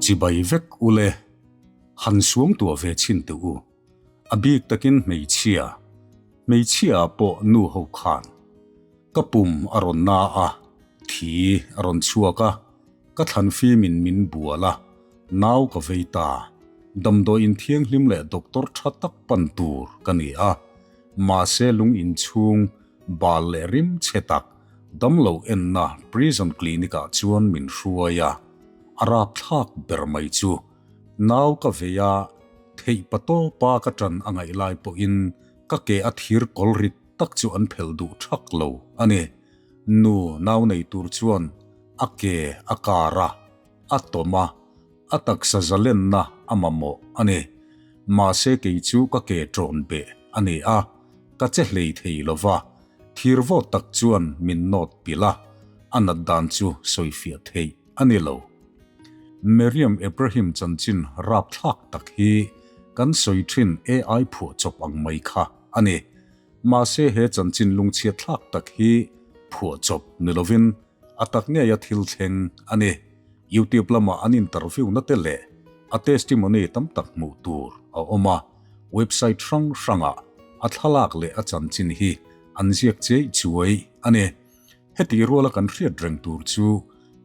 Chibai vek ule, han suangtuah ve chhin teh u. A bik takin hmeichhia, hmeichhia ah pawh nu ho khan ka pum a rawn na a, thi a rawn chhuak a, ka thlan fimin min bual a, nau ka vei ta. Damdawi inthianghlim leh doctor tha tak pan tur ka ni a, mahse lung inchhung bal leh rim chhe tak damlo enna prison clinic ah chuan min hruai a, a rapthlak ber mai chu nau ka vei a, theih pa tawpa ka ṭan a ngaih lai pawhin ka ke a thir kawl rit tak chu an phelh duh ṭhak lo a ni. Nu nau nei tur chuan a ke a kar a, a tawm a, a taksa zalenna a mamawh a ni. Mahse kei chu ka ke ṭawn beh a ni a, ka che hlei thei lo va, thir vawt tak chuan min nawt pilh a, a nat dan chu sawifiah theih a ni lo. Meriam Ebrahim chanchin rapthlak tak hi kan sawi thin AI phuahchawp ang mai kha a ni. Mahse he chanchin lungchhiatthlak tak hi phuahchawp ni lovin a tak ngeia thil thleng a ni. YouTube lama an interview na te leh a testimony tam tak hmuh tur a awm a, website hrang hrangah a thlalak leh a chanchin hi an ziak chiai chuai a ni. Heti ruala kan hriat reng tur chu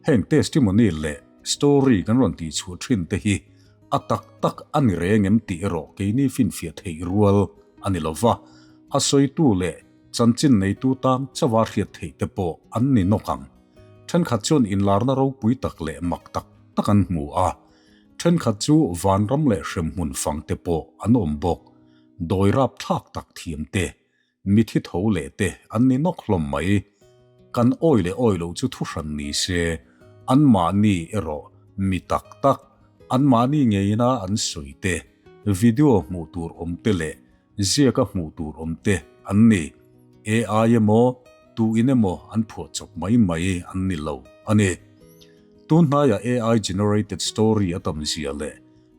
heng testimony leh story kan rawn tihchhuah thin te hi a tak tak a ni reng em tih erawh keini finfiah theih rual a ni lova, a sawitu leh chanchin neitu tan chauha hriat theih te pawh an ni nawk ang. Thenkhat chuan inlarna ropui tak leh mak tak tak an hmu a, thenkhat chu vanram leh hremhmun fang te pawh an awm bawk, dawi rapthlak tak thiam te Mithi tho leh te an ni nawk hlawm mai. Kan awi leh awi loh chu thuhran ni se, anmahni erawh mi tak tak, anmahni ngeina an sawi te, video hmuh tur awm te leh ziaka hmuh tur awm te an ni. AI emaw, tu in emaw an phuah chawp mai mai an ni lo a ni. Tun hnaiah AI generated story a tam zia leh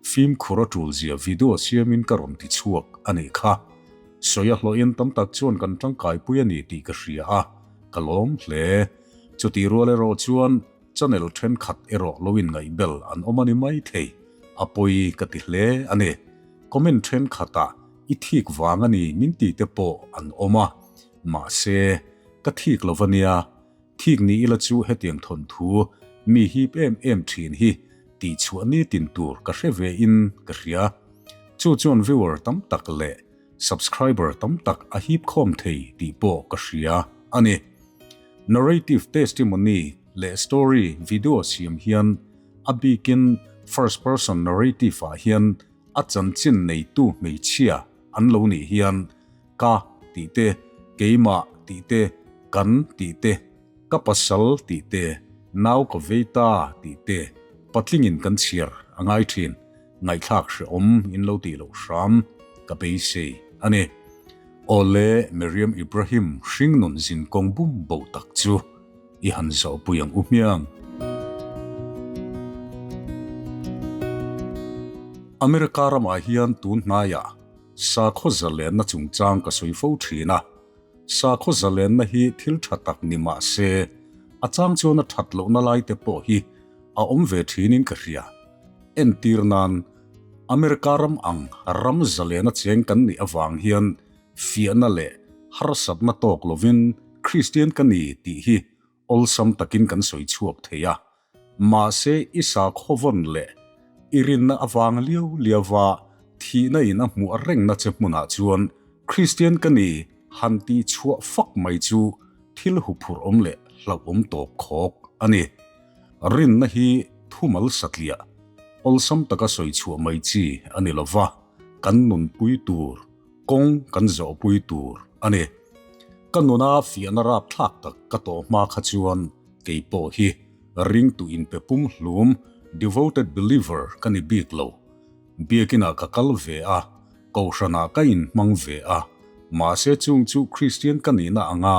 Fimkhur a tul zia video siamin ka rawn ti chhuak a nih kha. Sawi a hlawhin tam tak chuan kan tangkaipui a ni tih ka hria a, ka lawm hle. Chutih rual erawh chuan channel thenkhat erawh lo inngaihbel an awm a ni mai thei, a pawi ka ti hle a ni. Comment thenkhatah i thik vang a ni min ti te pawh an awm a, mahse ka thik lo va nia. Thik ni ila chu hetiang thawnthu mi hip em em thin hi tihchhuah nitin tur ka hre ve in ka hria. Chu chuan viewer tam tak leh subscriber tam tak a hip khawm thei tih pawh ka hria a ni. Narrative testimony leh story video siam hian a bikin first person narrative ah hian a chanchin neitu hmeichhia an lo nih hian Ka tih te, keimah tih te, kan tih te, ka pasal tih te, nau ka vei ta tih te, patlingin kan chhiar a ngai thin, ngaihthlak hrehawm in lo tih loh hram ka beisei a ni. Awle Meriam Ibrahim hringnun zinkawng bum bo tak chu i han zawhpui ang u hmiang. America ramah hian tun hnaiah Sakhaw zalenna chungchang ka sawi fo thin a, sakhaw zalenna hi thil tha tak ni mah se, a chang chuan a that lohna lai te pawh hi a awm ve thinin ka hria. Entir nan, America ram ang ram zalena cheng kan nih avang hian fiahna leh harsatna tawk lovin Kristian ka ni tih hi awlsam takin kan sawi chhuak thei a, Mahse i sakhaw vawn leh i rinna avang liau liauva thihna in a hmuh rengna che hmunah chuan Kristian ka ni han tih chhuah fak mai chu thil huphurh awm leh hlauhawm tawp khawk a ni. Rinna hi thumal satliah, awlsam taka sawi chhuah mai chi a ni lova, kan nunpui tur, kawng kan zawhpui tur a ni. Ka nuna fiahna rapthlak tak ka tawh hma kha chuan Kei pawh hi ringtu inpe pumhlum, devoted believer, ka ni bik lo. Biakinah ka kal ve a, kohhranah ka inhmang ve a, mahse chung chu Kristian ka nihna anga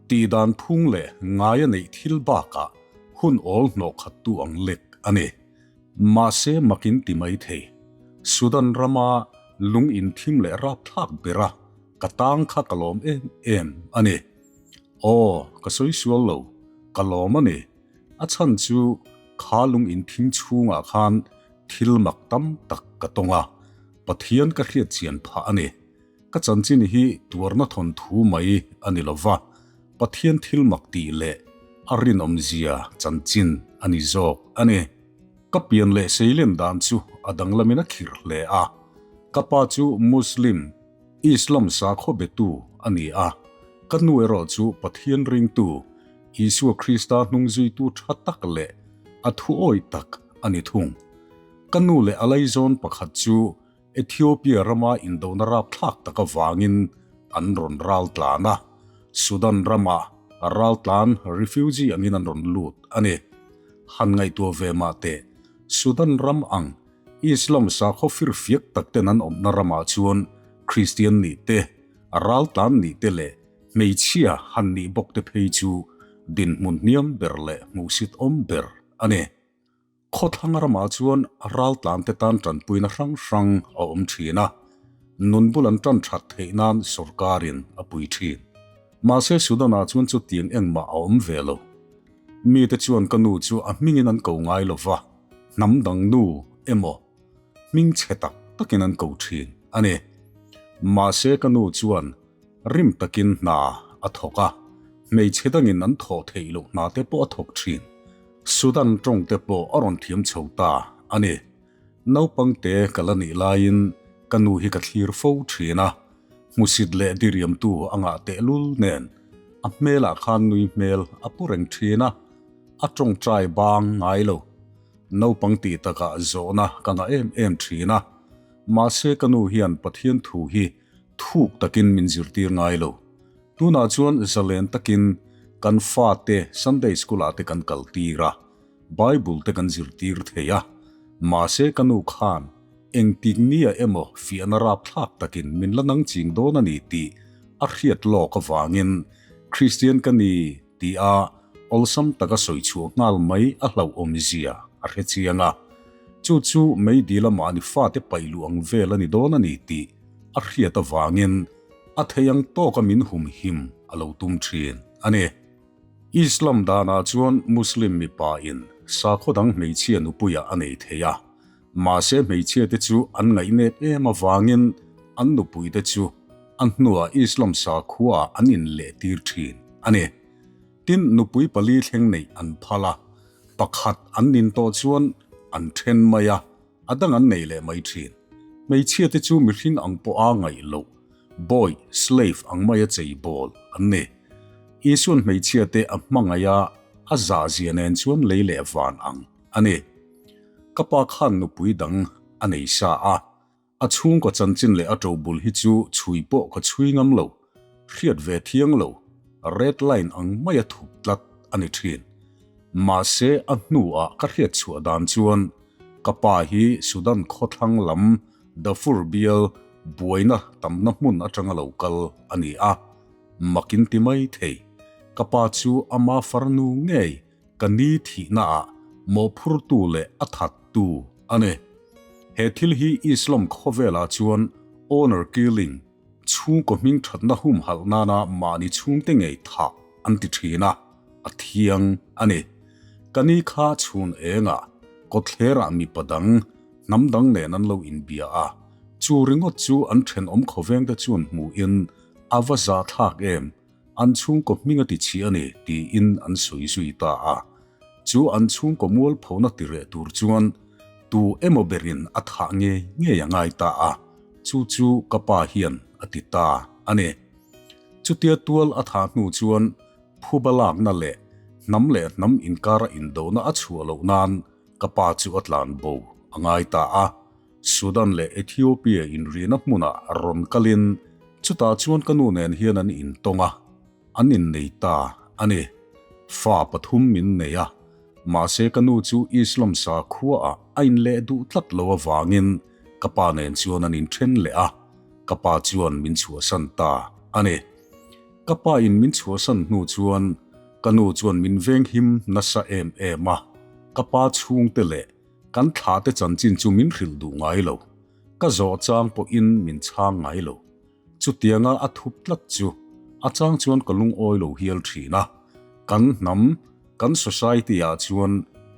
tihdan phung leh ngaia neih thil bakah hun awl hnawhkhattu ang lek a ni. Mahse makin ti mai thei. Sudan rama lung inthim leh rapthlak bera ka tang kha ka lawm em em a ni. Aw, ka sawi sual lo, ka lawm a ni. A chhan chu kha lung in thim chhungah khan Thil mak tam tak ka tawng a, Pathian ka hriat chian phah a ni. Ka chanchin hi tuarna thawnthu mai a ni lo va, Pathian thil mak tih leh a rinawmzia chanchin a ni zawk a ni. Ka pian leh seilen dan chu a danglamin a khirh hle a. Ka pa chu Muslim, Islam sakhaw betu a ni a, ka nu erawh chu Pathian ringtu, Isua Krista hnungzuitu tha tak leh a thuawi tak a ni thung. Ka nu leh a laizawn pakhat chu Ethiopia rama indona rapthlak tak avangin an rawn ral tlan a, Sudan rama ral tlan refugee angin an rawn lut a ni. Han ngaihtuah ve mah teh, Sudan ram ang Islam sakhaw firfiak tak ten an awmna ramah chuan Kristian nih te, ral tlan nih te leh hmeichhia han nih bawk te phei chu dinhmun hniam ber leh hmuhsit awm ber a ni. Khawthlang ramah chuan raltlante tan tanpuina hrang hrang a awm thin a, nun bul an tan that theih nan sorkarin a pui thin. Mahse Sudan-ah chuan chutiang engmah a awm ve lo. Mite chuan ka nu chu a hmingin an ko ngai lo va, hnam dang nu emaw hming chhe tak takin an ko thin a ni. Mahse ka nu chuan Rim takin hna a thawk a, hmeichhe dangin an thawh theih loh hna te pawh a thawk thin. Sudan tawng te pawh a rawn thiam chho ta a ni. Naupang te ka la nih laiin ka nu hi ka thlir fo thin a, hmusit leh diriamtu a ngah tehlul nen a hmelah khan nui hmel a pu reng thin a, a tawngtai bang ngai lo. Naupang tih takah zawhna ka ngah em em thin a, mahse ka nu hian Pathian thu hi Thuk takin min zirtir ngai lo. Tunah chuan zalen takin kan fate Sunday School ah te kan kal tir a, Bible te kan zirtir thei a. Mahse ka nu khan engtik nia emaw fiahna rapthlak takin min la nang ching dawn a ni tih a hriat lawk avangin Kristian ka ni ti a awlsam taka sawi chhuah nghal mai a hlauhawm zia a hre chiang a. Chu chu meidil a mahni fate paih luh ang vel a ni dawn a ni tih a hriat avangin a thei ang tawka min humhim a lo tum thin a ni. Islam danah chuan Muslim mipa in sakhaw dang hmeichhia nupuiah a nei thei a, mahse hmeichhia te chu an ngaihnep em avangin an nupui te chu a hnuah Islam sakhua ah an inlehtir thin a ni. Tin, nupui pali thleng neih an phal a, pakhat an nin tawh chuan an then mai a, a dang an nei leh mai thin. Hmeichhia te chu mihring ang pawha ngaih loh, bawi, slave, ang maia chei bawl an ni. Isuan hmeichhia te a hmangaih a, a zahzia nen chuan lei leh van ang a ni. Ka pa khan nupui dang a nei sa a, A chhungkaw chanchin leh a ṭobul hi chu chhui pawh ka chhui ngam lo, hriat ve thiang lo, red line ang maia thup tlat a ni ṭhin. Mahse, a hnuah ka hriat chhuah dan chuan ka pa hi Sudan khawthlang lam Darfur bial buaina tamna hmun aṭanga lo kal a ni a, makin ti mai thei. Ka pa chu ama farnu ngei Ka ni thihnaah mawhphurtu leh a thattu a ni. He thil hi Islam khawvelah chuan honor killing, chhungkaw hming thatna humhalh nana mahni chhungte ngei thah an ti thin a, a thiang a ni. Ka ni kha chhun engah kawtthlerah mipa dang, hnam dang nen an lo inbia a, chu ringawt chu an thenawm khawvengte chuan hmuhin a va zahthlak em? An chhungkaw hming a ti chhi a ni, tiin an sawi zui ta a. Chu an chhungkaw mualphona ti reh tur chuan tu emaw berin a thah ngei ngei a ngai ta a, chu chu ka pa hian a ti ta a ni. Chutia tual a thah hnu chuan phuba lakna leh hnam leh hnam inkara indona a chhuah loh nan ka pa chu a tlan bo a ngai ta a. Sudan leh Ethiopia inrihna hmunah rawn kalin chutah chuan ka nu nen hian an intawng a, an innei ta a ni. Fa pathum min nei a, mahse ka nu chu Islam sakhuaah a inleh duh tlat lo avangin ka pa nen chuan an inthen leh a, ka pa chuan min chhuahsan ta a ni. Ka pa in min chhuahsan hnu chuan ka nu chuan min venghim nasa em em a, ka pa chhungte leh Kan thlate chanchin chu min hrilh duh ngai lo. Ka zawh chang pawhin min chhang ngai lo. Chutianga a thup tlat chu a chang chuan ka lungawi lo hial thin a. Kan hnam, kan society ah chuan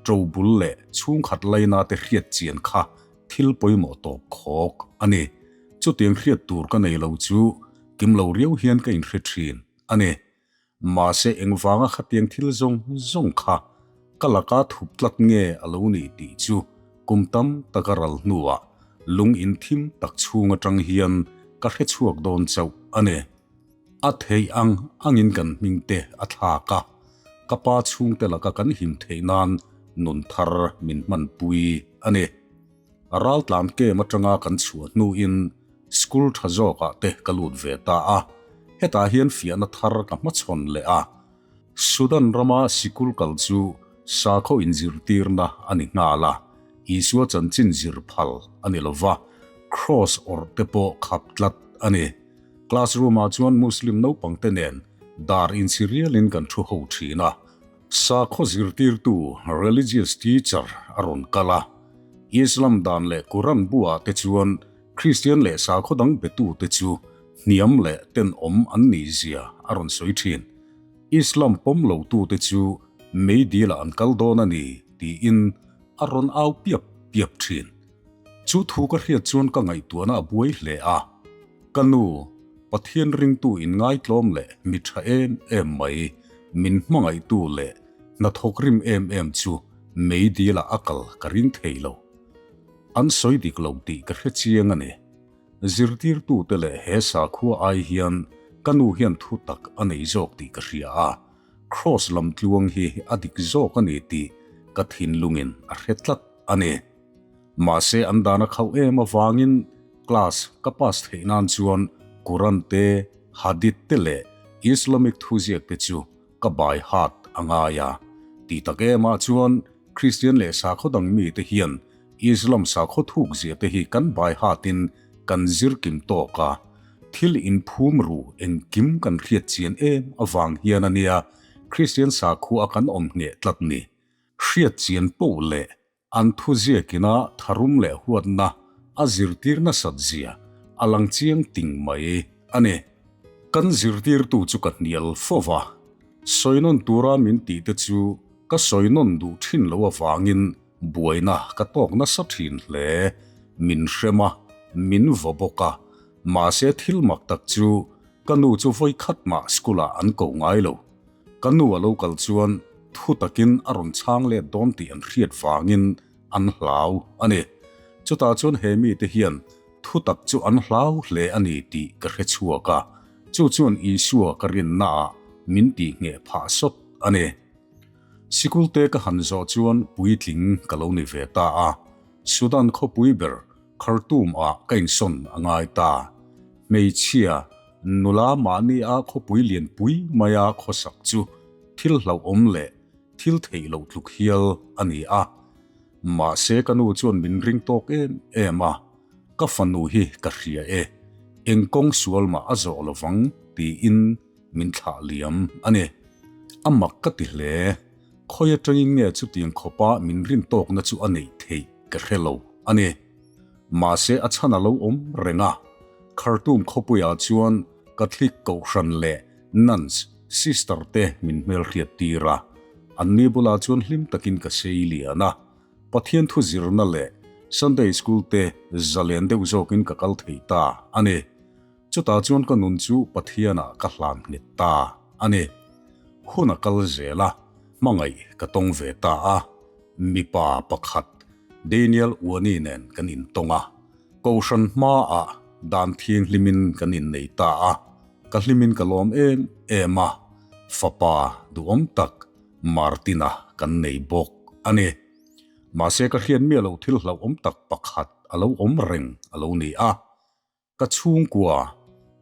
Ṭobul leh chhungkhat laina te hriat chian kha thil pawimawh tawp khawk a ni. Chutiang hriat tur ka nei lo chu kim lo riau hian ka inhre ṭhin a ni. Mahse engvanga khatiang thil zawng zawng kha ka laka thup tlat nge a lo nih tih chu kum tam taka ral hnuah lung inthim tak chhung atang hian ka hre chhuak dawn chauh a ni. A theih ang angin kan hming te a thlak a, ka pa chhungte laka kan him theih nan nun thar min hmanpui a ni. Raltlan kem atanga kan chhuah hnuin school tha zawkah te ka lut ve ta a, hetah hian fiahna thar ka hmachhawn leh a. Sudan rama sikul kal chu sakhaw inzirtirna a ni nghal a, Isua chanchin zir phal a ni lova, kraws awrh te pawh khap tlat a ni. Classroom ah chuan Muslim naupang te nen dar inchhi rialin kan thu ho thin a, sakhaw zirtirtu, religious teacher, a rawn kal a. Islam dan leh Quran buah te chuan Kristian leh sakhaw dang betu te chu hniam leh tenawm an nih zia a rawn sawi thin. Islam pawm lo tu te chu meidil ah an kal dawn a ni tiin a rawn au piap piap thin. Chu thu ka hriat chuan ka ngaihtuahna a buai hle a. Ka nu, Pathian ringtu inngaitlawm leh mi tha em em mai, min hmangaihtu leh hnathawk rim em em chu meidilah a kal ka ring thei lo. An sawi dik lo tih ka hre chiang a ni. Zirtirtute leh he sakhua ai hian ka nu hian thu tak a nei zawk tih ka hria a, Kraws lam tluang hi a dik zawk a ni tih ka thinlungin a hre tlat a ni. Mahse an dan a khauh em avangin class ka pass theih nan chuan Quran te, Hadith te leh Islamic thuziak te chu ka by heart a ngai a. Tih tak emah chuan Christian leh sakhaw dang mite hian Islam sakhaw thuk zia te hi kan by heart in kan zir kim tawk a. Thil inphum ru engkim kan hriat chian em avang hian a nia Christian sakhua a kan awm ngheh tlat ni. Hriat chian poh leh An thu ziakina tharum leh huatna a zirtir nasat zia a lang chiang ting mai a ni. Kan zirtirtu chu ka hnial fo va, sawi nawn tura min tih te chu ka sawi nawn duh thin lo avangin buaina ka tawk nasa thin hle. Min hrem a, min vaw bawk a, mahse thil mak tak chu ka nu chu vawi khat mah school ah an ko ngai lo. Ka nu a lo kal chuan thu takin a rawn chhang let dawn tih an hriat vangin an hlau a ni. Chutah chuan he mite hian thu tak chu an hlau hle a ni tih ka hre chhuak a, chu chuan Isua ka rinnaah min tihngheh phah sawt a ni. Sikulte ka han zawh chuan puitling ka lo ni ve ta a, Sudan khawpui ber Khartoum ah ka insawn a ngai ta. Hmeichhia, nula mahni a khawpui lianpui maia khawsak chu thil hlauhawm leh thil theih loh tluk hial a ni a. Mahse ka nu chuan min ring tawk em em a, ka fanu hi ka hria e, eng kawng sual mah a zawh lovang tiin min thlah liam a ni. A mak ka ti hle. Khawi atangin nge chutiang khawpa min rin tawkna chu a neih theih ka hre lo a ni. Mahse a chhan a lo awm reng a, Khartoum khawpuiah chuan Catholic Kohhran leh Nuns, Sister te min hmelhriat tir a. Anni bulah chuan hlim takin ka sei lian a. Pathian thu zirna leh Sunday School te zalen deuh zawkin ka kal thei ta a ni. Chutah chuan ka nun chu Pathianah ka hlan nghet ta a ni. Hun a kal zel a, hmangaih ka tawng ve ta a. Mipa pakhat Daniel Uani nen kan intawng a, Kohhran hmaah dan thianghlimin kan innei ta a. Ka hlimin ka lawm em em a, fapa duhawm tak Martina kan nei bawk a ni. Mahse ka hriat miah loh thil hlauhawm tak pakhat a lo awm reng a lo ni a. Ka chhungkua,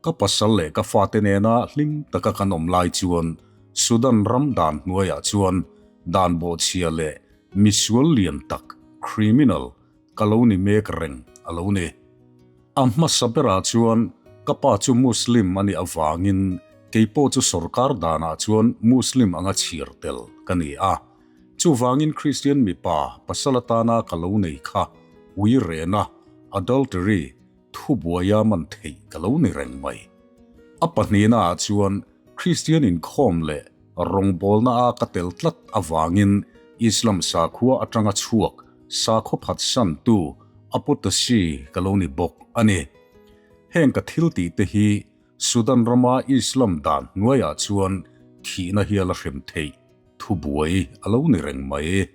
ka pasal leh ka fate nena hlim taka kan awm lai chuan Sudan ram dan hnuaiah chuan dan bawhchhia leh misual lian tak, criminal, ka lo ni mek reng a lo ni. A hmasa berah chuan ka pa chu Muslim a nih avangin kei pawh chu sorkar danah chuan Muslim anga chhir tel ka ni a. Chuvangin Kristian mipa pasal atana ka lo nei kha uirena, adultery, Thubuaia man theih ka lo ni reng mai. A pahnihna ah chuan Kristian inkhawm leh rawngbawlna a ka tel tlat avangin Islam sakhua atanga chhuak sakhaw phatsantu apostasy ka lo ni bawk a ni. Heng ka thil tih te hi Sudan rama Islam dan hnuaiah chuan thihna hial a hrem theih thubuai a lo ni reng mai.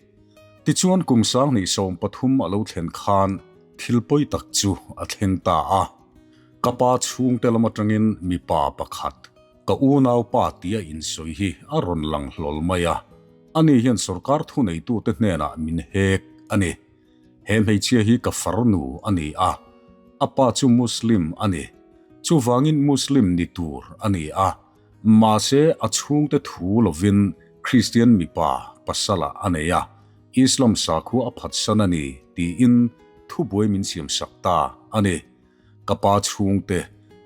Tichuan kum 2013 a lo thlen khan thil pawi tak chu a thleng ta a. Ka pa chhungte lam atangin mipa pakhat, ka unaupa tia insawi hi a rawn lang hlawl mai a. Ani hian sorkar thuneitute hnenah min hek a ni. He hmeichhia hi ka farnu a ni a, a pa chu Muslim a ni. Chuvangin Muslim ni tur a ni a, mahse a chhungte thu lovin Kristian mipa pasalah a nei a, Islam sakhua a phatsan a ni tiin thubuai min siamsak ta a ni. Ka pa chhungte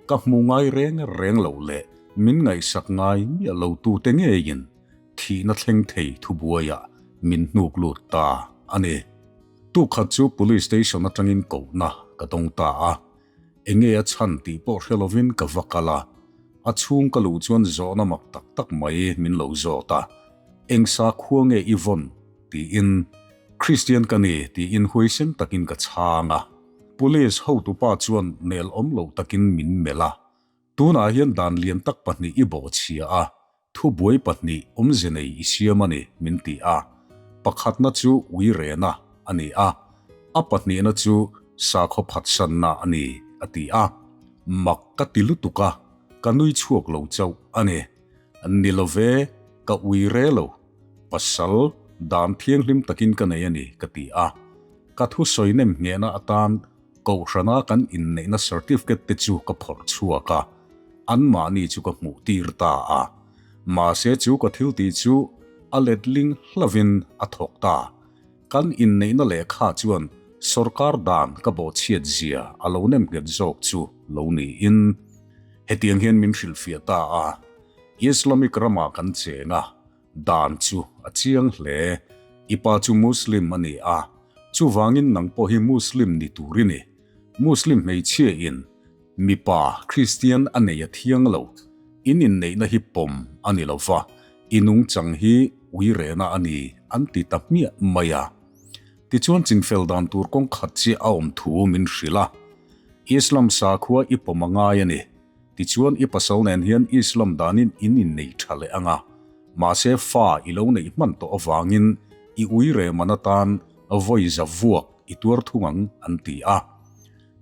ka hmu ngai reng reng loh leh min ngaihsak ngai miah lo tute ngeiin thihna thleng thei thubuaiah min hnuk lut ta a ni. Tukhat chu Police Station atangin kohna ka dawng ta a, enge a chhan tih pawh hre lovin ka va kal a, a chhung ka luh chuan zawhna mak tak tak mai min lo zawt a, Eng sakhua nge i vawn? tiin Kristian ka ni tiin huaisen takin ka chhang a. Police hotupa chuan nel awm lo takin min melh a, Tunah hian dan lian tak pahnih i bawhchhia a, thubuai pahnih awmze nei i siam a ni, min ti a. Pakhatna chu uirena a ni a, a pahnihna chu sakhaw phatsanna a ni, a ti a. Mak ka ti lutuk a, ka nui chhuak lo chauh a ni. Ni lo ve, ka uire lo. Pasal, dan thianghlim takin ka nei a ni, ka ti a. Ka thusawi nem nghehna atan Kohhrana kan inneihna certificate te chu ka phawrh chhuak a, anmahni chu ka hmuh tir ta a. Mahse chu ka thil tih chu a letling hlavin a thawk ta. Kan inneihna lehkha chuan sorkar dan ka bawhchhiat zia a lo nem nghet zawk chu lo niin hetiang hian min hrilhfiah ta a, Islamic ramah kan cheng a, Dan chu a chiang hle. I pa chu Muslim a ni a, chuvangin nang pawh hi Muslim ni tur i ni. Muslim hmeichhia in mipa Kristian a nei a thiang lo. In inneihna hi pawm a ni lo va, i nungchang hi uirehna a ni an ti ta hmiah mai a. Tichuan chinfel dan tur kawng khat chiah a awm thu min hrilh a. Islam sakhua i pawm a ngai a ni. Tichuan i pasal nen hian Islam danin in innei tha leh ang a, mahse fa i lo neih hman tawh avangin i ui rehman atan vawi za vuak i tuar thung ang an ti a.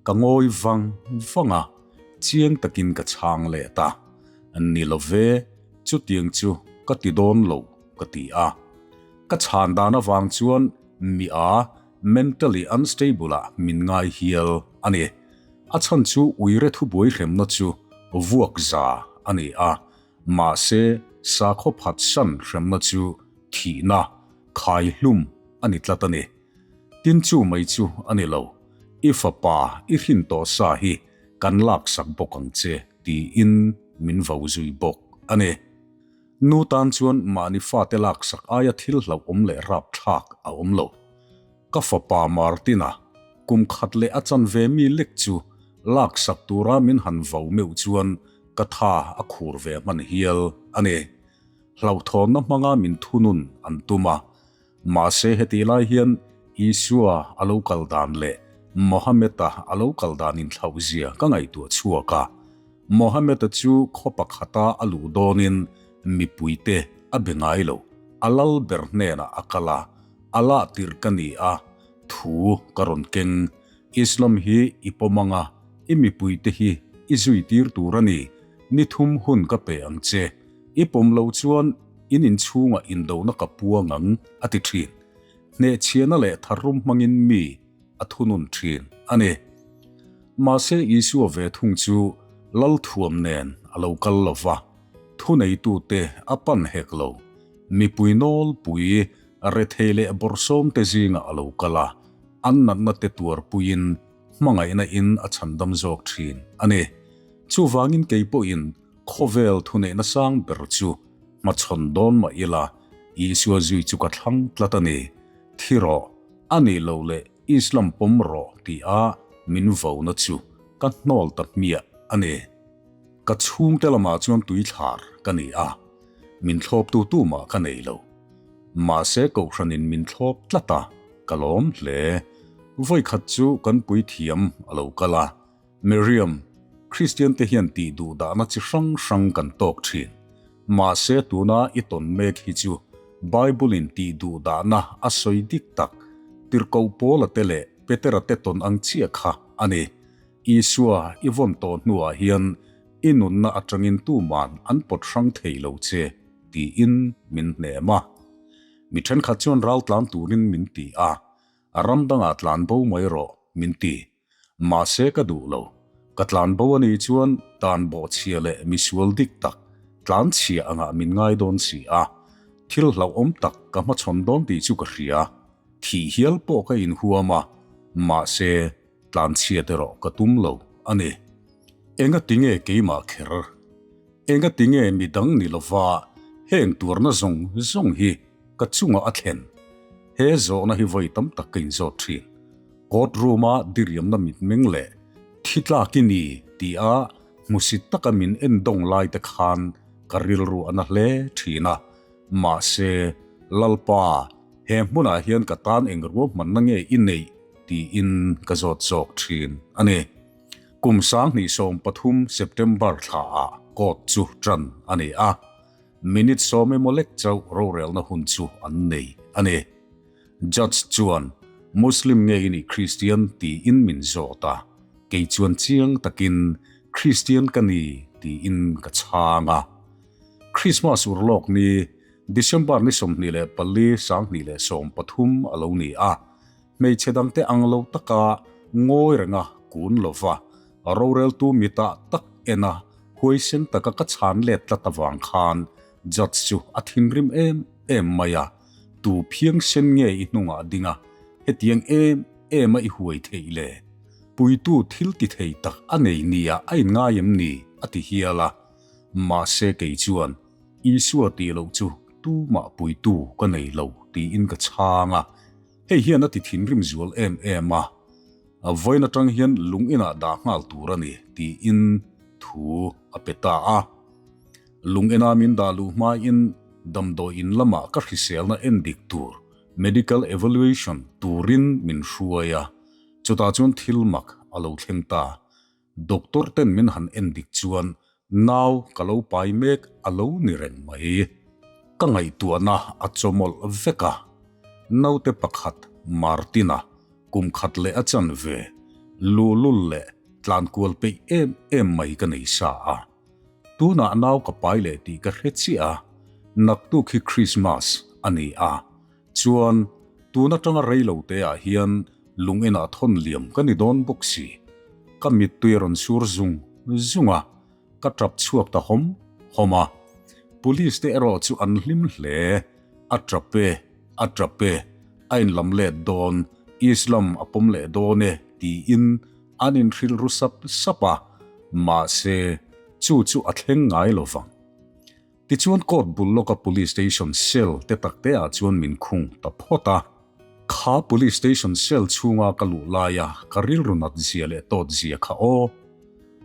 Ka ngawi vang vang a, chiang takin ka chhang let a. Ni lo ve, chutiang chu ka ti dawn lo ka ti a. Ka chhan dan avang chuan mi a mentally unstable ah min ngai hial a ni. A chhan chu uire thubuai hremna chu vuak za a ni a, mahse sakhaw phatsan hremna chu thihna, khai hlum a ni tlat a ni. Tin chu mai chu a ni lo, i fapa i hrin tawh sa hi kan laksak bawk ang che tiin min vo zui bawk a ni. Nu tan chuan mahni fate laksak aia thil hlauhawm leh rapthlak a awm lo. Ka fapa Martina, kum khat leh a chanve mi lek chu laksak tura min han vo meuh chuan ka tha a khur ve hman hial a ni. Hlauhthawnna hmanga min thunun an tum a. Mahse hetih lai hian Isua a lo kal dan leh Mohammed-a a lo kal dan inthlauh zia ka ngaihtuah chhuak a. Mohammed-a chu khaw pakhata a luh dawnin mipuite a be ngai lo, a lal ber hnenah a kal a, A lah tirh ka ni a, thu ka rawn keng. Islam hi i pawm ang a, i mipuite hi i zui tir tur a ni. Ni thum hun ka pe ang che. I pawm lo chuan in inchhungah indona ka puang ang, a ti thin. Hnehchhiahna leh tharrum hmangin mi a thunun thin a ni. Mahse Isua ve thung chu Lalthuam nen a lo kal lo va, thuneitute a pan hek lo. Mipui nawlpui rethei leh bawrhsawmte zingah a lo kal a, an natna te tuarpuiin hmangaihna in a chhandam zawk thin a ni. Chuvangin kei pawhin khawvel thuneihna sang ber chu hmachhawn dawn mah ila, Isua zui chu ka thlang tlat a ni. Thi rawh, a nih loh leh Islam pawm rawh tia min vona chu ka hnawl ta hmiah a ni. Ka chhungte lamah chuan tuithlar ka ni a, min thlawptu tumah ka nei lo. Mahse kohhranin min thlawp tlat a, ka lawm hle. Vawikhat chu kan puithiam a lo kal a, Miriam, Kristian te hian tih duh dahna chi hrang hrang kan tawk thin. Mahse tuna i tawn mek hi chu Bible in tih duh dahna a sawi dik tak, Tirhkoh Paula te leh Petera te tawn ang chiah kha a ni. Isua i vawn tawh hnuah hian i nunna atangin tuman an pawt hrang thei lo che tiin min hnem a. Mi thenkhat chuan ral tlan turin min ti a, a ram dangah tlan bo mai rawh min ti. Mahse ka duh lo. Ka tlan bo a nih chuan tan bawhchhia leh misual dik tak tlan chhia angah min ngai dawn si a. Thil hlauhawm tak ka hmachhawn dawn tih chu ka hria. Thih hial pawh ka inhuam a, mahse tlanchhiat erawh ka tum lo a ni. Engati nge keimah kher? Engati nge midang ni lova heng tuarna zawng zawng hi ka chungah a thlen? He zawhna hi vawi tam tak ka inzawt thin. Court room-a diriamna mitmeng leh thi tlak i ni tia hmusit taka min endawng lai te khan ka rilru a na hle thin a. Mahse, Lalpa, he hmunah hian ka tan eng ruahmanna nge i neih? tiin ka zawt zawk thin a ni. Kum 2013 September thlaah court chu tan a ni a, minute sawm emaw lek chauh rorelna hun chu an nei a ni. Judge chuan Muslim nge i nih Christian tiin min zawt a, kei chuan chiang takin Christian ka ni tiin ka chhang a. Christmas urlawk ni December ni 24 2013 a lo ni a, Hmeichhe dangte ang lo taka ngawi renga kun lova roreltu mitah tak ena huaisen taka ka chhan let tlat avang khan judge chu a thinrim em em mai a, Tu phiangsen nge i hnungah ding a, hetiang em em a i huai theih le? Puitu thil ti thei tak a nei nia a inngai em ni? a ti hial a. Mahse kei chuan Isua tih loh chu tumah puitu ka nei lo tiin ka chhang a. Hei hian a ti thinrim zual em em a, vawiin atang hian lung inah dah nghal tur a ni tiin thu a pe ta a. Lung ina min dah luh hmain damdawi in lamah ka hriselna en dik tur, medical evaluation, turin min hruai a, chutah chuan thil mak a lo thleng ta. Doctor ten min han en dik chuan nau ka lo pai mek a lo ni reng mai. Ka ngaihtuahna a chawmawlh vek a, naute pakhat Martina kum khat leh a chan ve, luhlul leh tlankual peih em em mai ka nei sa a. Tunah nau ka pai leh tih ka hre chiah a, naktuk hi Christmas a ni a, Chuan, tun atanga rei lo te ah hian lung enah thawn liam ka ni dawn bawk si. Ka mittui a rawn sur zung zung a, ka tap chhuak ta hawm hawm a. Police te erawh chu an hlim hle, a tap e, a tap e, a inlam let dawn, Islam a pawm leh dawn e tiin an inhrilh ru sap sap a, mahse chu chu a thleng ngai lo vang. Tichuan court bul lawka police station cell te tak te ah chuan min khung ta phawt a. Kha police station cell chhunga ka luh laia ka rilru nat zia leh tawt zia kha aw.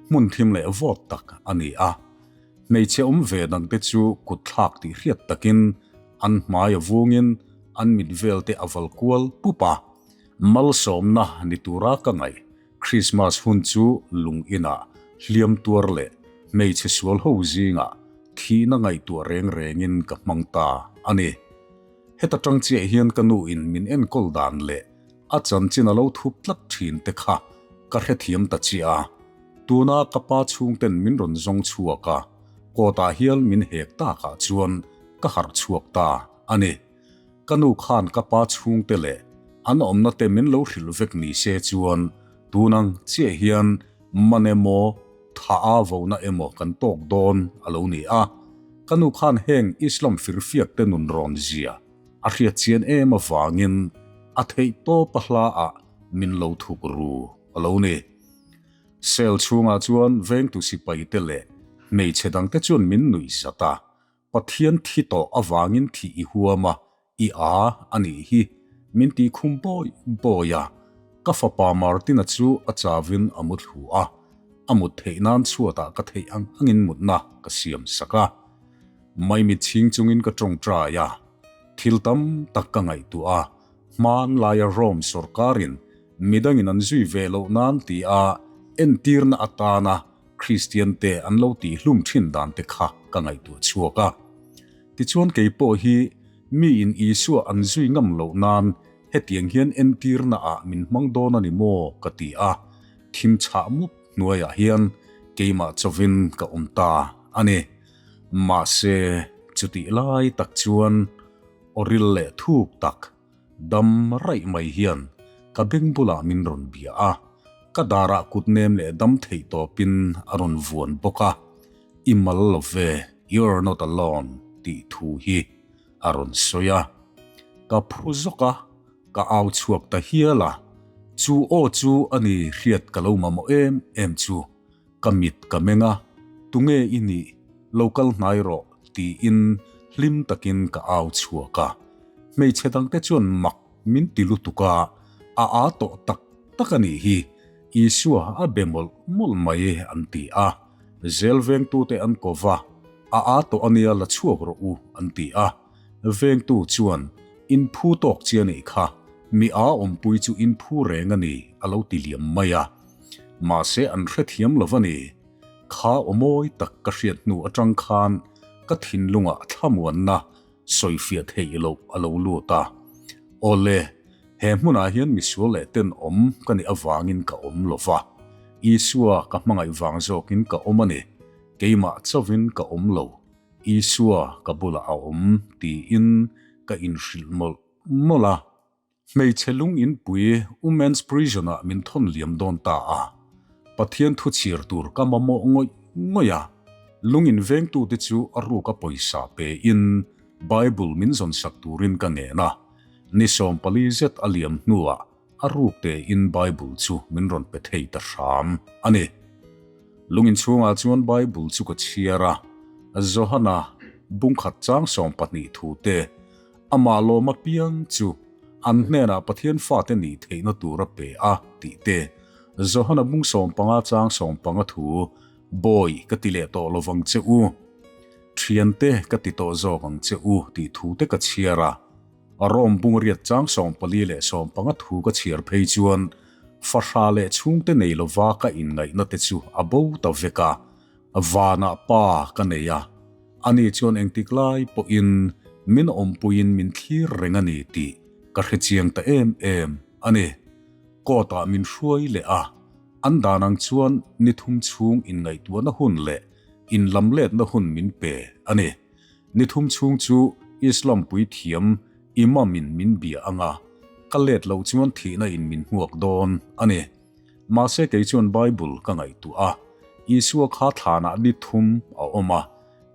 Hmun thim leh vawt tak a ni a. Hmeichhe awm ve dang te chu kut thlak tih hriat takin an hmai a vungin an mit vel te a val kual pup a. Malsawmna ni tura ka ngaih Krismas hun chu lung inah hliam tuar leh hmeichhe sual ho zingah thihna ngaihtuah reng rengin ka hmang ta a ni. Heta tang chiah hian ka nu in min enkawl dan leh a chanchin a lo thup tlat thin te kha ka hrethiam ta chiah a. Tuna ka pa chhungten min rawn zawng chhuak a, kawtah hial min hek takah chuan ka harh chhuak ta a ni. Ka nu khan ka pa chhungte leh an awmna te min lo hrilh vek ni se chuan tunang chiah hian man emaw, tha a vona emaw kan tawk dawn a lo ni a. Ka nu khan heng Islam firfiak te nun rawn zia a hriat chian em avangin a theih tawp a hla ah min lo thuk ru a lo ni. Cell chhungah chuan vengtu sipai te leh hmeichhe dangte chuan min nuih zat a, Pathian thi tawh avangin thih i huam a, i a a nih hi, min ti khum bawi bawi a. Ka fapa Martina chu a chavin a mu thlu a, a mut theih nan chhuatah ka theih ang angin mutna ka siam sak a. Maimit chhing chungin ka tawngtai a. Thil tam tak ka ngaihtuah a, hmanlaia Rome sawrkarin midangin an zui ve loh nan tia entirna atana Kristiante an lo tihhlum thin dan te kha ka ngaihtuah chhuak a. Tichuan kei pawh hi miin Isua an zui ngam loh nan hetiang hian entirna ah min hmang dawn a ni maw ka ti a, thim chhah mup hnuaiah hian keimah chawin ka awm ta a ni. Mahse chutih lai tak chuan awril leh thuk tak dam raih mai hian ka beng bulah min rawn bia a, ka darah kut nem leh dam theih tawpin a rawn vuan bawk a, I mal lo ve, you're not alone tih thu hi a rawn sawi a. Ka phu zawk a, ka au chhuak ta hial a, chu aw chu a ni hriat ka lo mamawh em em chu. Ka mit ka meng a, tunge i nih, lo kal hnai rawh tiin hlim takin ka au chhuak a. Hmeichhe dangte chuan mak min ti lutuk a, a aa tawh tak tak a nih hi, Isua a be mawlh mawlh mai an ti a. Zel vengtute an ko va, a aa tawh a nia la chhuak rawh u an ti a. Vengtu chuan, In phu tawk chi a nih kha, mi aa awmpui chu in phu reng a ni a lo ti liam mai a. Mahse an hrethiam lo va ni. Kha aw mawi tak ka hriat hnu atang khan ka thinlungah thlamuanna sawifiah theih loh a lo lut a. Awle, he hmunah hian misual leh tenawm ka nih avangin ka awm lo va. Isua ka hmangaih vang zawkin ka awm a ni. Keimah chauhin ka awm lo. Isua ka bulah a awm tiin ka inhrilh mawlh mawlh a. Hmeichhe lung inpui Women's Prison ah min thawn liam dawn ta a, Pathian thu chhir tur ka mamawh ngawih ngawih a, lung in vengtute chu a ruka pawisa pe in Bible min zawn sak turin ka ngen a, ni 14 zet a liam hnuah a ruk te in Bible chu min rawn pe thei ta hram a ni. Lung in chhungah chuan Bible chu ka chhiar a, Johana bungkhat chang 12 thu te Amah lawm apiang chu an hnenah Pathian fate nih theihna tur a pe a, tih te, Johana bung 15 chang 15 thu, Bawi ka ti leh tawh lovang che u, thiante ka ti tawh zawk ang che u, tih thu te ka chhiar a. Rome bung riat chang 14 leh 15 thu ka chhiar phei chuan fahrah leh chhungte nei lova ka inngaihna te chu a bo ta vek a, vanah pa ka nei a. Ani chuan engtik lai pawhin min awmpuiin min thlir reng a ni tih ka hre chiang ta em em a ni. Court-ah min hruai leh a, an dan ang chuan ni thum chhung inngaihtuahna hun leh inlamletna hun min pe a ni. Ni thum chhung chu Islam puithiam Imam-in min bia ang a, ka let loh chuan thihna in min hmuak dawn a ni. Mahse kei chuan Bible ka ngaihtuah a, Isua kha thlanah ni thum a awm a,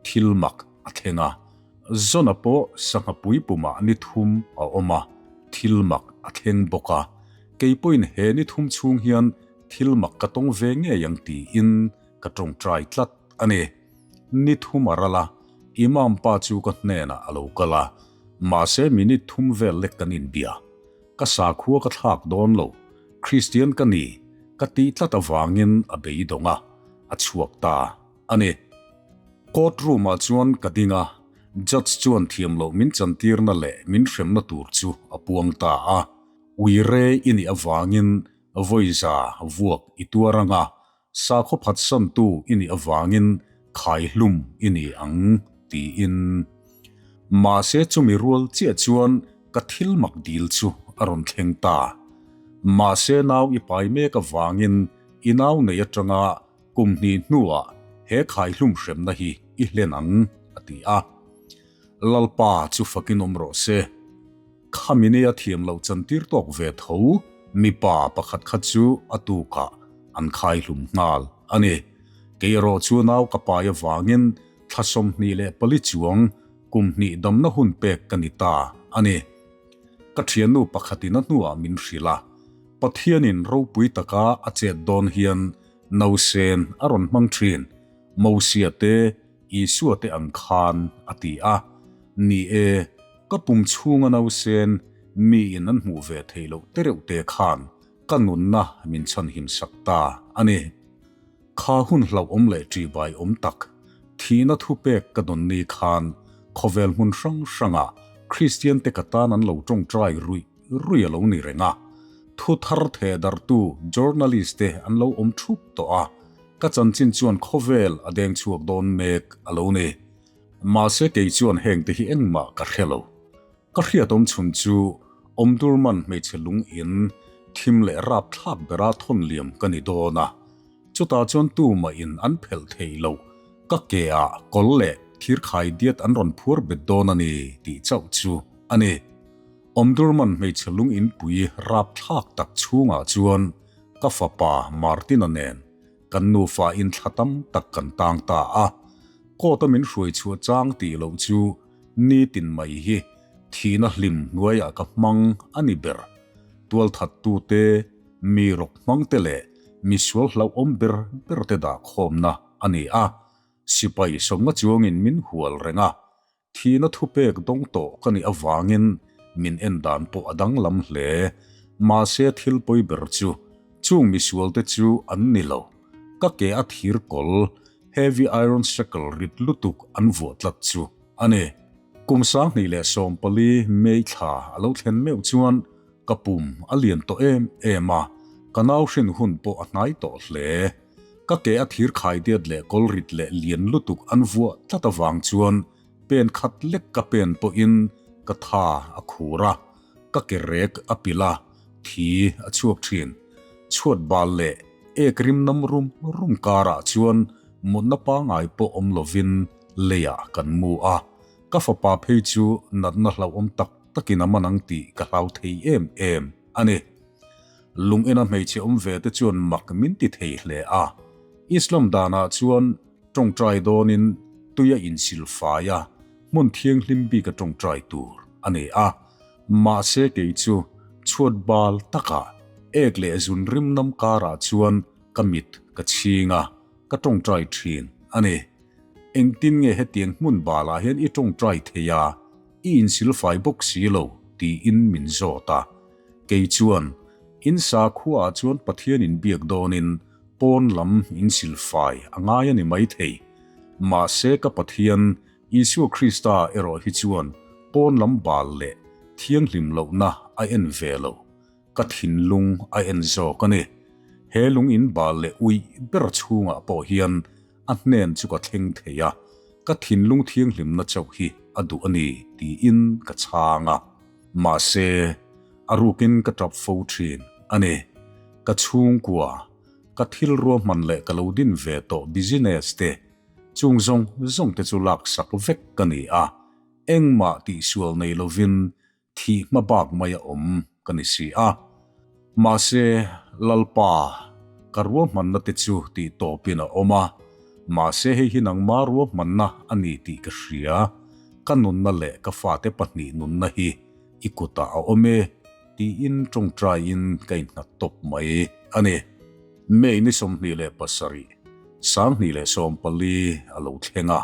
thil mak a thleng a. Zona pawh sangha puipumah ni thum a awm a, thil mak a thleng bawk a. Kei pawhin he ni thum chhung hian thil mak ka tawng ve ngei ang tiin ka tawngtai tlat a ni. Ni thum a ral a, Imam pa chu ka hnenah a lo kal a, mahse minute thum vel lek kan inbia. Ka sakhua ka thlak dawn lo, Kristian ka ni, ka tih tlat avangin a beidawng a, a chhuak ta a ni. Court room ah chuan ka ding a, judge chuan thiam loh min chantirna leh min hremna tur chu a puang ta a. Uire i nih avangin vawiza vuak i tuar ang a, Sakhaw phatsantu i nih avangin khaihlum i ni ang, tiin. Mahse chumi rual chiah chuan ka thil mak dil chu a rawn thleng ta. Mahse nau i pai mek avangin i nau nei atanga kum hnih hnuah he khaihlum hremna hi i hlen ang, a ti a. Lalpa chu fakin awm rawh se. Khami nia thiam loh chantir tawk ve tho mipa pakhat kha chu a tukah an khai hlum nghal a ni. Kei erawh chu nau ka pai avangin thla 24 chuang kum hnih damna hun pek ka ni ta a ni. Ka thiannu pakhatin a hnuah min hrilh a, Pathianin ropui taka a chet dawn hian nausen a rawn hmang thin, Mosia te, Isua te ang khan a ti a. Ni e, ka pum chhunga nausen miin an hmuh ve theih loh tereuh te khan ka nunna min chhanhim sak ta a ni. Kha hun hlauhawm leh ṭihbai awm tak, thihna thupek ka dawn ni khan khawvel hmun hrang hrangah. Kristian te ka tan an lo tawngtai ruih ruih a lo ni reng a. Thu thar theh darhtu journalist te an lo awm thup tawh a, ka chanchin chuan khawvel a deng chhuak dawn mek a lo ni. Mahse kei chuan heng te hi engmah ka hre lo. Ka hriat awm chhun chu Omdurman hmeichhe lung in thim leh rap thlak bera thawn liam ka ni dawn a, chutah chuan tumah in an phelh theih loh ka ke ah kawl leh thir khai diat an rawn phuar bet dawn a ni tih chauh chu a ni. Omdurman hmeichhe lung in pui rap thlak tak chhungah chuan ka fapa Martina nen kan nufa in thla tam tak kan tang ta a, court a min hruai chhuah chang tih loh chu Nitin mai hi thihna hlim hnuaiah ka hmang a ni ber. Tualthattute, mi rawk hmangte leh mi sual hlauhawm ber berte dahkhawmna a ni a. Sipai sawmnga chuangin min hual reng a, thihna thupek dawng tawh ka nih avangin min en dan pawh a danglam hle. Mahse thil pawi ber chu chung misualte chu an ni lo. Ka ke a thir kawl Heavy iron shackle rit lutuk an vuah tlat chu a ni. Kum 2014 May thla a lo thlen meuh chuan ka pum a lian tawh em em a, ka nau hrin hun pawh a hnai tawh hle. Ka ke a thir khai diat leh kawl rit leh lian lutuk an vuah tlat avang chuan pen khat lek ka pen pawhin ka tha a khur a, ka ke rek a pilh a, thi a chhuak thin. Chhuat bal leh ek rim nam rum rum karah chuan mutna pangai pawh awm lovin leiah kan mu a, ka fapa phei chu natna hlauhawm tak takin a man ang tih ka hlau thei em em a ni. Lungena hmeichhe awm ve te chuan mak min ti thei hle a, Islam danah chuan tawngtai dawnin tui a insil fai a, hmun thianghlim bik a tawngtai tur a ni a. Mahse kei chu chhuat bal takah ek leh zun rim nam karah chuan ka mit ka chhing a, ka tawngtai thin a ni. Engtin nge hetiang hmun balah hian i tawngtai thei a, i insilfai bawk si lo tiin min zawt a. Kei chuan, In sakhuaah chuan Pathian inbiak dawnin pawn lam insilfai a ngai a ni maithei. Mahse ka Pathian Isua Krista erawh hi chuan pawn lam bal leh thianghlim lohna a en ve lo, ka thinlung a en zawk a ni. He lung in bal leh uih ber chhungah pawh hian a hnen chu ka thleng thei a, ka thinlung thianghlimna chauh hi a duh a ni tiin ka chhang a. Mahse, a rukin ka tap fo thin a ni. Ka chhungkua, ka thil ruahman leh ka lo din ve tawh business te Chung zawng zawng te chu laksak vek ka ni a, engmah tihsual nei lovin thih hma bak mai a awm ka ni si a. Mahse, Lalpa, ka ruahmanna te chu tih tawpin a awm a, mahse hei hi nangma ruahmanna a ni tih ka hria, ka nunna leh ka fate pahnih nunna hi i kutah a awm e, tiin tawngtaiin ka innghat tawp mai a ni. May ni 27, 2014 a lo thleng a,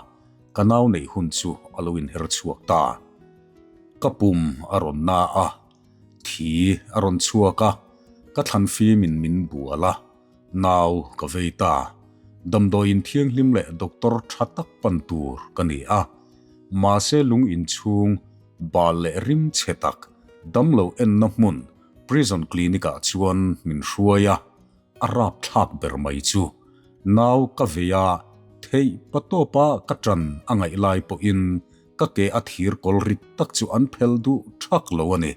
ka nau neih hun chu a lo inher chhuak ta. Ka pum a rawn na a, thi a rawn chhuak a, ka thlan fimin min bual a, nau ka vei ta. Damdawiin thianghlim leh doctor tha tak pan tur ka ni a, mahse lung inchhung bal leh rim chhe tak damlo enna hmun Prison clinic ah chuan min hruai a, a rapthlak ber mai chu. Nau ka vei a, theih patawpa ka ṭan a ngaih lai pawhin ka ke a thir kawl rit tak chu an phel duh ṭhak lo a ni.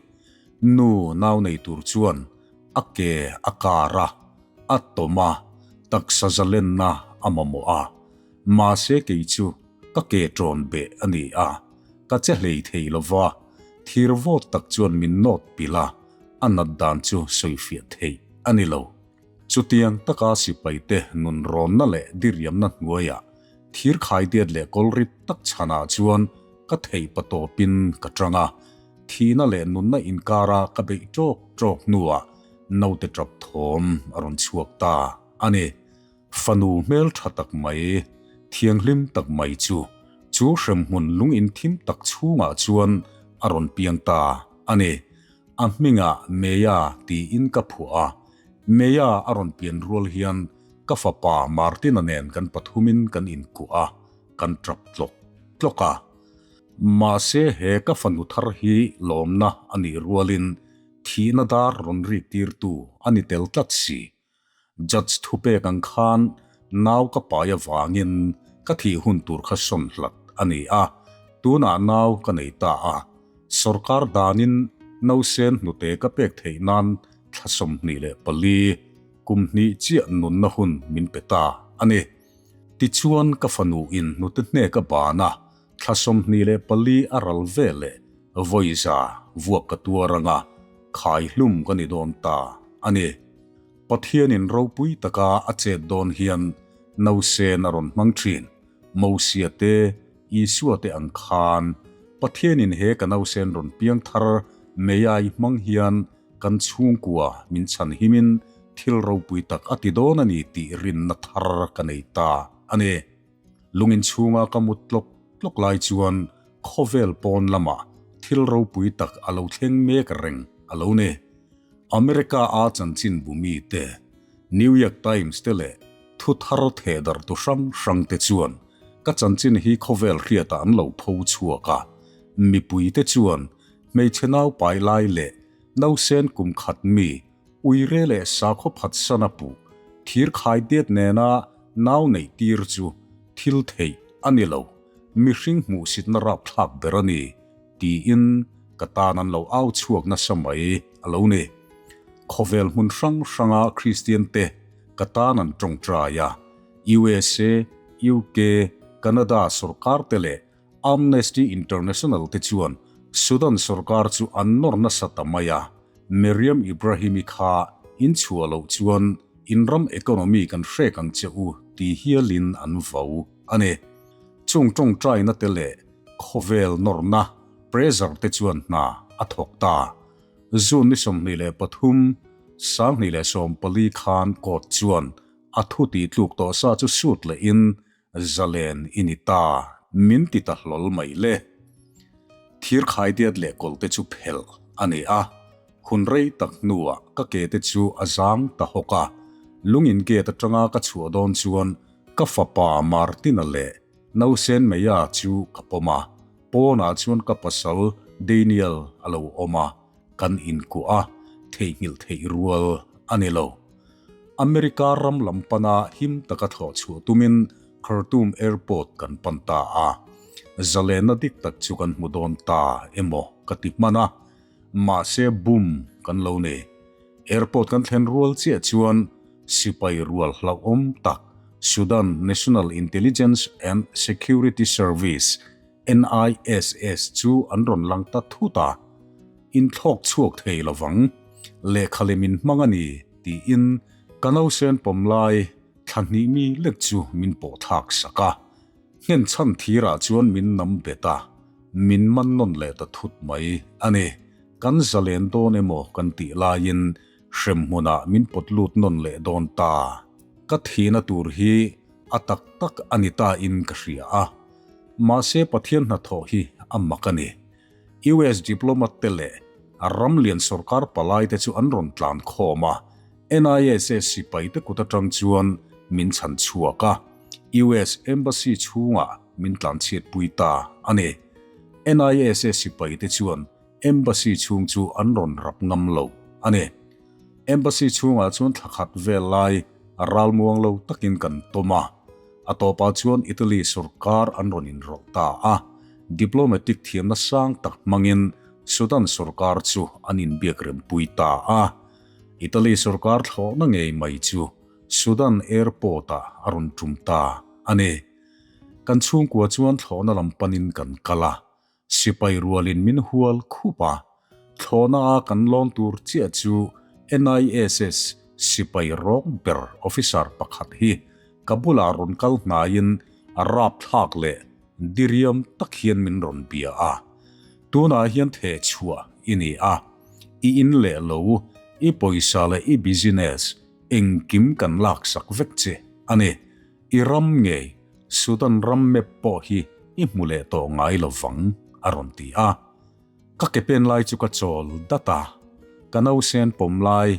Nu nau nei tur chuan a ke a kar a, a tawm a, taksa zalenna a mamawh a. Mahse kei chu ka ke ṭawn beh a ni a, ka che hlei thei lo va, thir vawt tak chuan min nawt pilh a, a nat dan chu sawifiah theih a ni lo. Chutiang taka sipaite nunrawnna leh diriamna hnuaiah thir khaidiat leh kawlrit tak chhanah chuan ka theih patawpin ka ṭang a, thihna leh nunna inkara ka beih ṭawk ṭawk hnuah naute ṭap thawm a rawn chhuak ta a ni. Fanu hmel tha tak mai, thianghlim tak mai chu, chu hremhmun lung inthim tak chhungah chuan a rawn piang ta a ni. A hmingah Meia tiin ka phuah a, Meia a rawn pian rual hian ka fapa Martina nen kan pathumin kan inkuah a, kan tap tlawk tlawk a. Mahse he ka fanu thar hi lawmna a nih rualin thihna dar rawn rik tirtu a ni tel tlat si. Judge thupek ang khan nau ka pai avangin ka thih hun tur kha sawn hlat a ni a, tunah nau ka nei ta a. Sorkar danin nausen hnute ka pek theih nan thla 24, kum hnih chiah nunna hun min pe ta a ni. Tichuan ka fanu in hnute hnek a ban a, thla 24 a ral ve leh vawiza vuak ka tuar anga khai hlum ka ni dawn ta a ni. Pathianin ropui taka a chet dawn hian nausen a rawn hmang thin. Mosia te, Isua te ang khan Pathianin he ka nausen rawn piang thar meiai hmang hian kan chhungkua min chhan himin thil ropui tak a ti dawn a ni tih rinna thar ka nei ta a ni. Lungin chhunga ka mut tlawk tlawk lai chuan khawvel pawn lamah thil ropui tak a lo thleng mek reng a lo ni. America a chanchin bu mite, New York Times te leh thu thar thehdarhtu hrang hrang te chuan ka chanchin hi khawvel hriatah an lo pho chhuak a, mipuite chuan hmeichhe naupai lai leh nausen kum khat mi uire leh sakhaw phatsan a puh thir khai det nena nau neih tir chu thil theih a ni lo, mihring hmuhsitna rapthlak ber a ni tiin ka tan an lo au chhuak nasa mai a lo ni. Khawvel hmun hrang hranga Kristian te ka tan an tawngtai a, USA, UK, Canada sorkar te leh Amnesty International te chuan Sudan sorkar chu an nawr nasa ta mai a, Meriam Ibrahim-i kha in chhuah loh chuan in ram economy kan hrek ang che u ti hialin an vo a ni. Chung tawngtaina te leh khawvel nawrna pressure te chuan hna a thawk ta. June ni 23, 2014 khan court chuan a thu tih tluk tawh sa chu sut lehin Zalen i ni ta, min ti ta hlawl mai le. Thir khaidiat leh kawlte chu phelh a ni a, hun rei tak hnuah ka ke te chu a zang ta hawk a, lungin gate atanga ka chhuah dawn chuan ka fapa Martina leh Nausen Meia chu ka pawm a, pawnah chuan ka pasal Daniel a lo awm a, kan inkuah a, theihnghilh theih rual a ni lo. America ram lam pana him taka thlawh chhuah tumin Khartoum Airport kan pan ta a, zalenna dik tak chu kan hmu dawn ta emaw ka ti hman a, mahse boom kan lo nei. Airport kan thlen rual chiah chuan sipai rual hlauhawm tak Sudan National Intelligence and Security Service, NISS, chu an rawn lang ta thut a. In thlawk chhuak thei lovang, lehkha lem in hmang a ni, tiin ka nausen pawm lai thla hnih mi lek chu min pawh thlak sak a. Nghen chhan thirah chuan min nam bet a, min man nawn leh ta thut mai a ni. Kan zalen dawn emaw kan tih laiin hrem hmunah min pawt lut nawn leh dawn ta. Ka thihna tur hi a tak tak a ni ta in ka hria a. Mahse Pathian hnathawh hi a mak a ni. US diplomat te leh ram lian sorkar palai te chu an rawn tlan khawm a, NISS sipai te kut atang chuan min chhan chhuak a, US Embassy chhungah min tlan chhiatpui ta a ni. NISS sipai te chuan Embassy chhung chu an rawn rap ngam lo a ni. Embassy chhungah chuan thla khat vel lai ralmuang lo takin kan tawm a, a tawpah chuan Italy sorkar an rawn inrawlh ta a, diplomatic thiamna sang tak hmangin Sudan sorkar chu an inbiak rempui ta a. Italy sorkar thlawhna ngei mai chu Sudan airport-ah a rawn tum ta a ni. Kan chhungkua chuan thlawhna lam panin kan kal a, Sipai rualin min hual khup a, thlawhna a kan lawn tur chiah chu NISS sipai rawng ber officer pakhat hi ka bulah rawn kal hnaiin a rapthlak leh diriam tak hian min rawn bia a. Tunah hian theh chhuah i ni a, i in leh lo, i pawisa leh i business engkim kan laksak vek che a ni. I ram ngei, Sudan ram map pawh hi i hmu leh tawh ngai lo vang, a rawn ti a. Ka ke pen lai chu ka chawl dat a, ka nausen pawm lai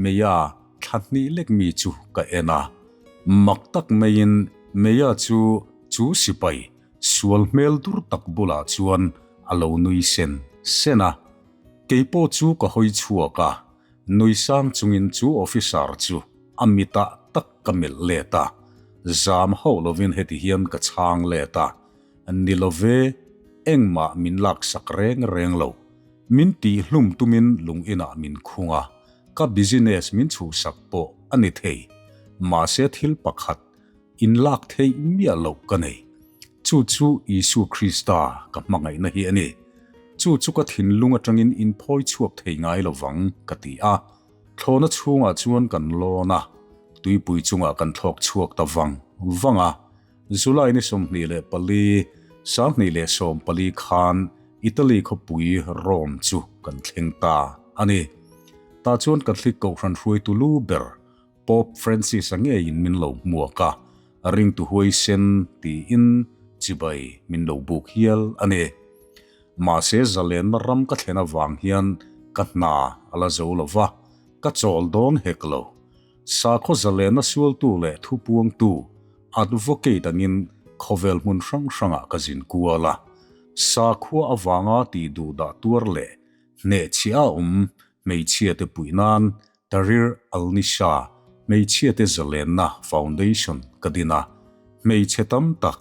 Meia thla hnih lek mi chu ka en a. Mak tak maiin Meia chu chu sipai. Sual hmel dur tak bulah chuan a lo nui sen sen a. Kei pawh chu ka hawi chhuak a, nui sang chungin chu officer chu a mitah tak ka melh let a, zam hauh lovin heti hian ka chhang let a, Ni lo ve, engmah min laksak reng reng lo. Min tihhlum tumin lung inah min khung a, ka business min chhuhsak pawh a ni thei. Mahse thil pakhat in lak theih miah loh ka nei. Chu chu Isu Krista ka hmangaihna hi a ni. Chu chu ka thinlung atangin in phawi chhuak thei ngai lo vang ka ti a. Thlawhna chhungah chuan kan lawn a, tuipui chungah kan thlawk chhuak ta vang vang a. July ni 24, 2014 khan Italy khawpui Rome chu kan thleng ta a ni. Tah chuan Catholic Kohhran hruaitu lu ber Pope Francis-a ngeiin min lo hmuak a, ringtu huaisen tiin chibai min lo buk hial a ni. Mahse zalenna ram ka thlen avang hian ka hna a la zo lo va, ka chawl dawn hek lo. Sakhaw zalenna sualtu leh thupuangtu advocate angin khawvel hmun hrang hrangah ka zin kual a, sakhua avanga tih duhdah tuar leh hnehchhiah a awm hmeichhiate puih nan Tahrir al-Nisa Hmeichhiate Zalenna Foundation ka din a, hmeichhe tam tak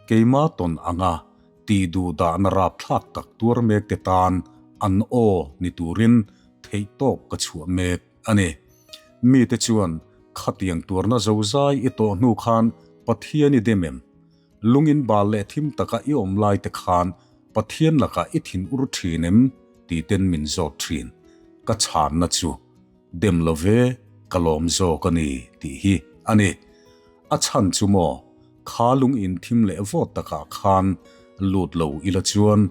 keima tawn anga tih duhdahna rapthlak tak tuar mekte tan an aw ni turin theihtawp ka chhuah mek a ni. Mite chuan khatiang tuarna zozai i tawh hnu khan Pathian i dem em? Lungin bal leh thim taka i awm lai te khan Pathian lakah i thin ur thin em? tih ten min zawt thin. Ka chhanna chu, Dem lo ve, ka lawm zawk a ni tih hi a ni. A chhan chu maw, kha lung in thim leh vawt takah khan lut lo ila chuan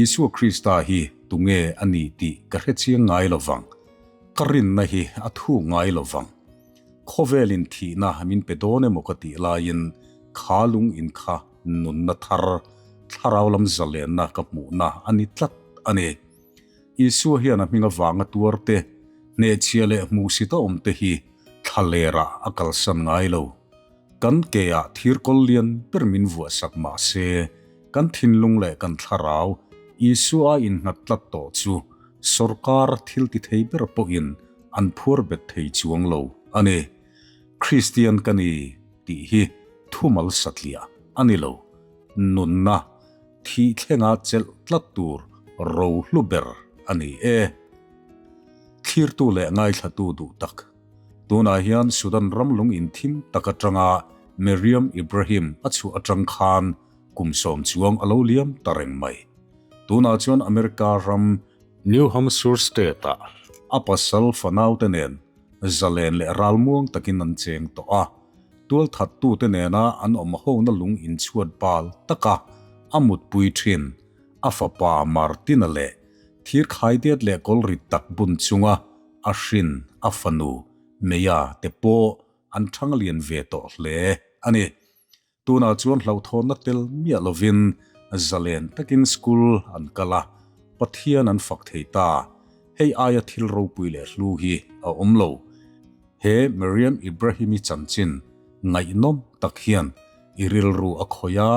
Isua Krista hi tunge a ni tih ka hre chiang ngai lo vang. Ka rinna hi a thuk ngai lo vang. Khawvelin thihna min pe dawn emaw ka tih laiin kha lung in kha nunna thar, thlarau lam zalenna ka hmuhna a ni tlat a ni. Isua hian a hming avanga tuar te, hnehchhia leh hmuhsit a awm te hi thlalerah a kalsan ngai lo. Kan keah thirkawl lian ber min vuahsak mah se, kan thinlung leh kan thlarau Isua a innghat tlat tawh chu sawrkar thil ti thei ber pawhin an phuar bet thei chuang lo a ni. Kristian ka ni tih hi thumal satliah a ni lo. Nunna thih thlenga chelh tlat tur rohlu ber a ni e. Thlirtu leh ngaithlatu duh tak. Tunah hian Sudan ram lung inthim tak atanga Meriam Ibrahim a chhuah atang khan kum sawm chuang a lo liam ta reng mai. Tunah chuan America ram New Hampshire State-ah a pasal fanaute nen zalen leh ralmuang takin an cheng tawh a, tualthattute nena an awm hona lung inchhuat bal taka a mutpui thin a fapa Martina leh thirkhaidiat leh kawlrit tak bun chunga a hrin a fanu Meia te pawh an thang lian ve tawh hle a ni. Tunah chuan hlauhthawnna tel miah lovin zalen takin school an kal a, Pathian an fak thei ta. Hei aia thil ropui leh hlu hi a awm lo. He Meriam Ibrahim-i chanchin ngaihnawm tak hian i rilru a khawih a,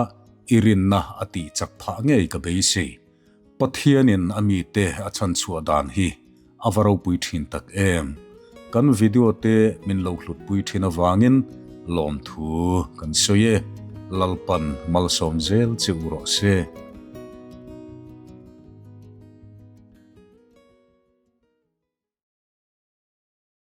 i rinna a tih chak phah ngei ka beisei. Pathianin a mite a chhanchhuah dan hi a va ropui thin tak em! Kan video te min lo hlutpui thin avangin lawmthu kan sawi e, Lalpan malsawm zel che u rawh se.